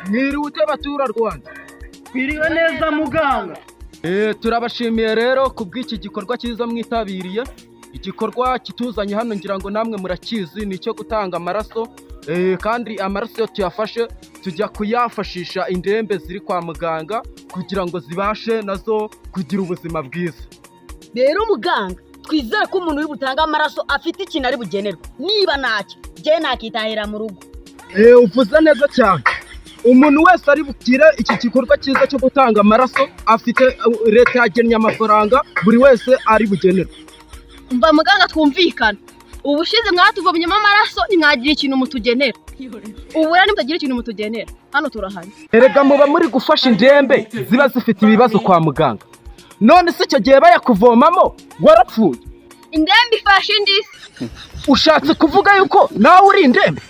Mwiriwe ute, baturarwanda? Twiriwe neza, muganga. Turabashimiye rero ku bw'iki gikorwa cyiza mwitabiriye. Igikorwa kituzanye hano, ngira ngo namwe murakizi, ni icyo gutanga amaraso. Kandi amaraso iyo tuyafashe tujya kuyafashisha indembe ziri kwa muganga kugira ngo zibashe nazo kugira ubuzima bwiza. Rero muganga, twizere ko umuntu uri butange amaraso afite ikintu ari bugenerwe. Niba ntacyo, njyewe nakitahira mu rugo. Uvuze neza cyane. Umuntu wese ari bugire iki gikorwa cyiza cyo gutanga amaraso afite, leta yagennye amafaranga buri wese ari bugenerwe. Mva muganga, twumvikana. Ubushize mwatuvomyemo amaraso ntimwagira ikintu mutugenera. Ubu rero nimutagira ikintu mutugenera, hano turahari. Erega muba muri gufasha indembe ziba zifite ibibazo kwa muganga. None se icyo gihe bayakuvomamo warapfuye? Indembe ifashe indi se? Ushatse kuvuga yuko nawe uri indembe?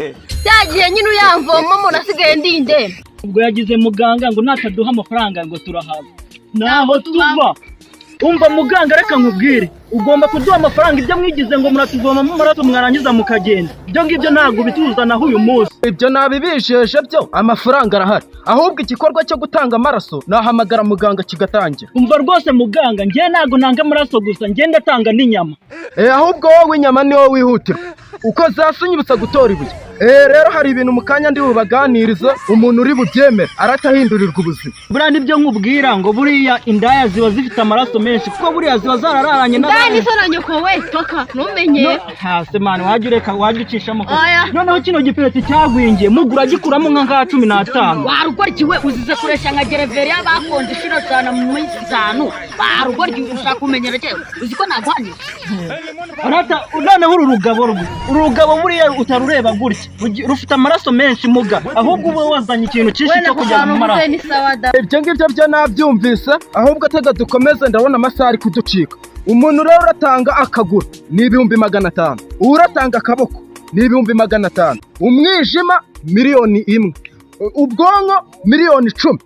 Cya gihe nyine uyamvomamo nasigaye ndi indembe. Ubwo yagize muganga ngo nataduha amafaranga ngo turahava naho tuva. Umva muganga, reka nkubwire, ugomba kuduha amafaranga. Ibyo mwigize ngo muratuvomamo amaraso mwarangiza mukagenda, ibyo ngibyo ntabwo bituzanaho uyu munsi. Ibyo nabibijeje byo, amafaranga arahari. Ahubwo igikorwa cyo gutanga amaraso nahamagara muganga kigatangira. Umva rwose muganga, njye ntabwo ntanga amaraso gusa, njye ndatanga n'inyama. Ahubwo wowe inyama ni wowe wihutirwa uko zasunyibutsa gutora ibuye. Rero hari ibintu mu kanya ndi bubaganirize, umuntu uri bubyemere aratahindurirwa ubuzima. Buriya nibyo nkubwira ngo buriya indaya ziba zifite amaraso menshi, kuko buriya ziba zarararanye Indaya n'abandi. ni so na nyoko we, toka ntumenye. Hasi mani, wajya ureka, wajya ucishamo. Oya. Noneho kino gipireti cyagwingiye, mugura gikuramo nka 15. Warugoryi we, uzize kureshya nka gereveriya bakonje inshuro cyane mu minsi 5. Warugoryi, ushaka kumenyera cyewe, uzi ko naguhanije? Arata, noneho uru rugabo rwe, uru rugabo buriya utarureba gutya, rufite amaraso menshi muga. Ahubwo uba wazanye ikintu cyinshi Wenda cyo kujya mu kuvantu maraso. ni sawa da. Ibyo ngibyo byo nabyumvise. Ahubwo tega dukomeze, ndabona amasaha ari kuducika. Umuntu rero uratanga akaguru ni 500,000, uratanga akaboko ni 500,000, umwijima 1,000,000, ubwonko 10,000,000,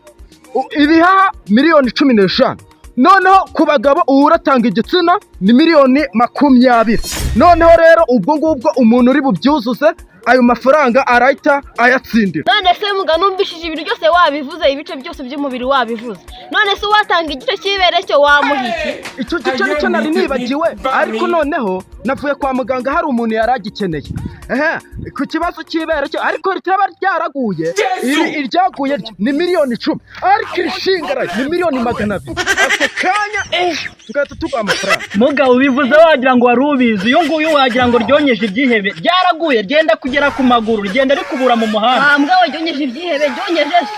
ibihaha 15,000,000. Noneho ku bagabo uwo uratanga igitsina ni 20,000,000. Noneho rero ubwo ngubwo umuntu uri bubyuzuze ayo mafaranga arahita ayatsindira. None se muga, numvishije ibintu byose wabivuze, ibice byose by'umubiri wabivuze, none se uwatanga igice cy'ibere cyo wamuha iki? Icyo gice nicyo nari nibagiwe, ariko noneho navuye kwa muganga hari umuntu yari agikeneye. Ehe, ku kibazo cy'ibere cyo ariko ritaba ryaraguye, iri iryaguye ryo ni 10,000,000, ariko irishingaraye ni 200,000,000. Ako kanya tugahita tuguha amafaranga. Mugabo, ubivuze wagira ngo wari ubizi. Uyu nguyu wagira ngo ryonyeje ibyihebe, ryaraguye ryenda kugera ku maguru, rigenda rikubura mu muhanda. Wa mbwa we, ryonyeje ibyihebe, ryonyeje se?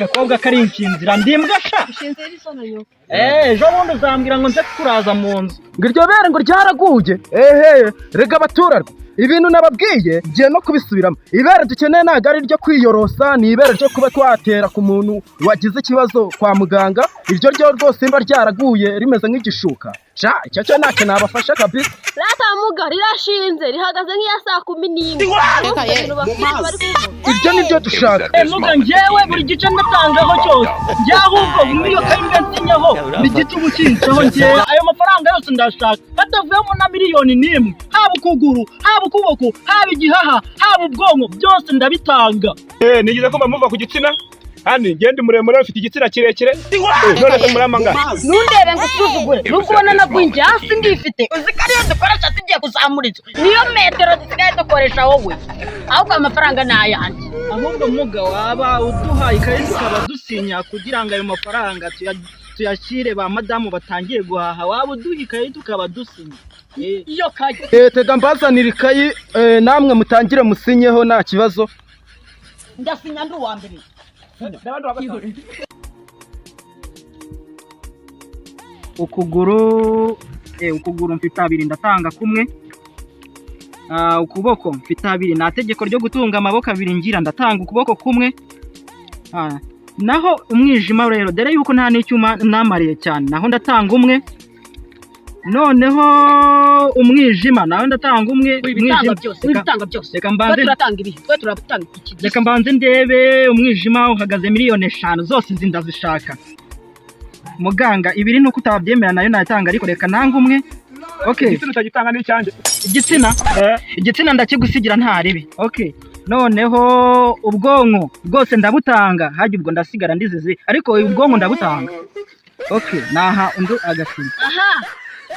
Agakobwa kari inshinzira, ndimbwa sha. Ushinze iri na nyoko. Ejo bundi uzambwira ngo nze kukuraza mu nzu. Ngo iryo bere ngo ryaraguye. Ehe, rega abaturarwa, ibintu nababwiye ngiye no kubisubiramo. Ibere dukeneye ntabwo ari iryo kwiyorosa, ni ibere ryo kuba twatera ku muntu wagize ikibazo kwa muganga. Iryo ryo rwose niba ryaraguye rimeze nk'igishuka sha, icyo cyo ntacyo nabafasha kabisa. Rata muga, rirashinze, rihagaze nk'iya saa 11. Ibintu bafite bari kuvuga. Ibyo ni byo dushaka. Muga, njyewe buri gice ndatangaho cyose njye. Ahubwo muri iyo kayi nsinyaho ni igice uba ukincaho. Njyewe ayo mafaranga yose ndashaka hatavuyemo na miliyoni n'imwe. Haba ukuguru, haba ukuboko, haba igihaha, haba ubwonko, byose ndabitanga. Nigeze kumva muva ku gitsina hano. Ngende muremure, ufite igitsina kirekire. None se muri amangara? Ntundebe ngo usuzugure, nubwo ubona nagwingiye hasi ndifite. Uzi ko ariyo dukoresha tugiye kuzamura inzu? Niyo metero dusigaye dukoresha wowe. Ahubwo amafaranga ni ayanjye. Ahubwo muga, waba uduhaye ikayi tukaba dusinya kugira ngo ayo mafaranga tuyashyire ba madamu batangiye guhaha. Waba uduha ikayi tukaba dusinya. Iyo kayi. Tega mbazanira ikayi, namwe mutangire musinyeho, nta kibazo. Ndasinya, ndi uwa mbere. Ukuguru, ukuguru mfite abiri, ndatanga kumwe. Ukuboko mfite abiri, nta tegeko ryo gutunga amaboko abiri ngira, ndatanga ukuboko kumwe. Naho umwijima rero, dore yuko nta n'icyuma namariye cyane, naho ndatanga umwe. Noneho umwijima nawe ndatanga umwe. Wibitanga Umwijima- byose. Reka- Wibitanga byose. Reka Twe mbanze turatanga ibihe, twe turatanga iki? Reka mbanze ndebe. Umwijima uhagaze 5,000,000 zose izi ndazishaka muganga. Ibiri nuko utabyemera nayo natanga, ariko reka nange umwe. Okay. Igitsina utagitanga ni icyanjye. Igitsina, igitsina ndakigusigira, nta ribi. Okay. Noneho ubwonko bwose ndabutanga. Hajya ubwo ndasigara ndizizi, ariko ubwonko ndabutanga. Okay, naha undi agasinya. Aha,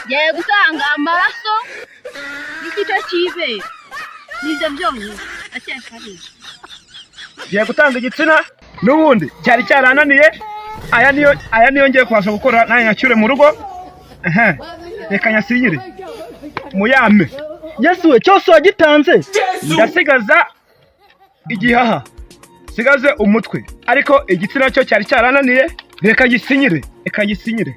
ngiye gutanga amaraso n'igice cy'ibere, nibyo byonyine akeka ari ibyo. Ngiye gutanga igitsina, n'ubundi cyari cyarananiye. Aya niyo ngiye kubasha gukora nanjye nyacyure mu rugo. Ehe, reka nyasinyire muyame. Yesu we, cyose wagitanze? Ndasigaza igihaha, sigaze umutwe, ariko igitsina cyo cyari cyarananiye. Reka gisinyire, reka gisinyire.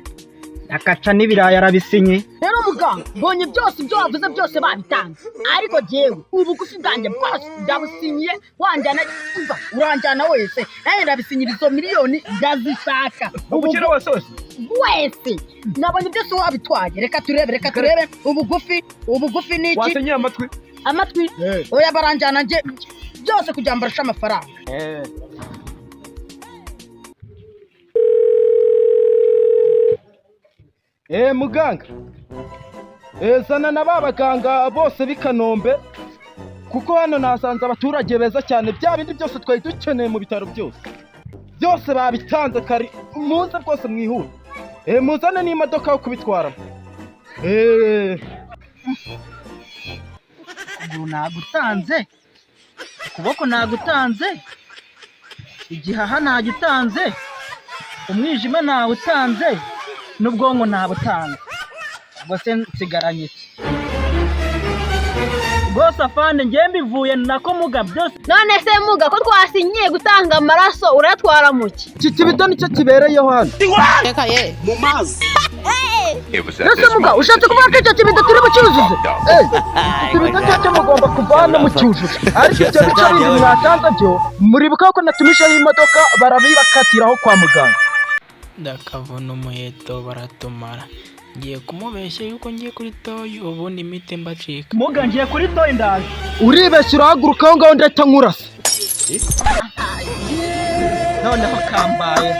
Akaca n'ibirayi arabisinye. Rero muganga, mbonye byose ibyo wavuze byose babitanze, ariko jyewe ubugufi bwanjye bwose ndabusinyiye. Wanjyana, umva, uranjyana wese, nanjye ndabisinyira. Izo miliyoni ndazishaka. Ubukire wose wese. Wese nabonye byose wabitwaye. Reka turebe, reka turebe. Ubugufi ni iki? Wasinyiye amatwi? Amatwi? Oya, baranjyana njye byose kugira ngo mbarushe amafaranga. Muganga, zana na ba baganga bose b'i Kanombe, kuko hano nasanze abaturage beza cyane. Bya bindi byose twari dukeneye mu bitaro byose byose babitanze kare. Muze rwose mwihute. Muzane n'imodoka yo kubitwaramo. Ukuguru nagutanze, ukuboko nagutanze, igihaha nagitanze, umwijima nawutanze, n'ubwonko nabutanze. Ubwo se nsigaranye iki rwose? Afande, njye mbivuye nako muga byose. None se muga, ko twasinyiye gutanga amaraso, urayatwara mu ki? Iki kibido nicyo kibereyeho hano. Ese muga, ushatse kuvuga ko icyo kibido turi bucyuzuze? Ikibido cyo cyo mugomba kuva hano mucyujuje, ariko ibyo bice bindi mwatanze byo muribuka ko natumishaho imodoka barabibakatiraho kwa muganga. Ndakavuna umuheto baratumara. Ngiye kumubeshya yuko ngiye kuri toyi, ubundi imiti mbacika. Muga, ngiye kuri toyi, ndaje. Uribeshya, urahaguruka aho ngaho ndahita nkurasa. Noneho kambaye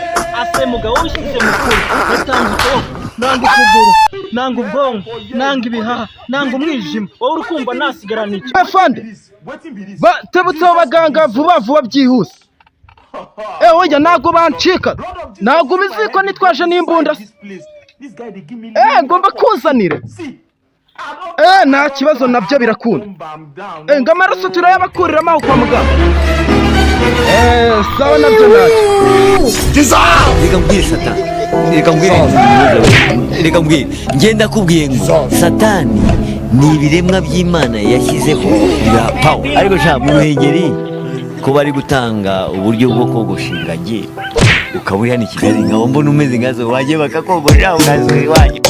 ase mugabo wishyize mukuru. Yatanze ukuboko, nanga ukuguru, nanga ubwonko, nanga ibihaha, nanga umwijima. Wowe uri kumva nasigarana iki? Afande, tebutse abo baganga vuba vuba byihuse. Oya, ntabwo bancika, ntabwo ubizi ko nitwaje n'imbunda se? Ngomba kuzanire. Nta kibazo, nabyo birakunda. Ngo amaraso turayabakuriramo aho kwa muganga. Sawa, nabyo ntacyo. Reka mbwire Satani, reka mbwire, reka mbwire. Ngenda kubwiye ngo Satani ni ibiremwa by'Imana yashyizeho bya power, ariko sha mu Ruhengeri ko bari gutanga uburyo bwo kogosha ingagi, ukaba uri hano i Kigali nkaba mbona umeze nkazo, wajye bakakogosha ukazwi iwanyu.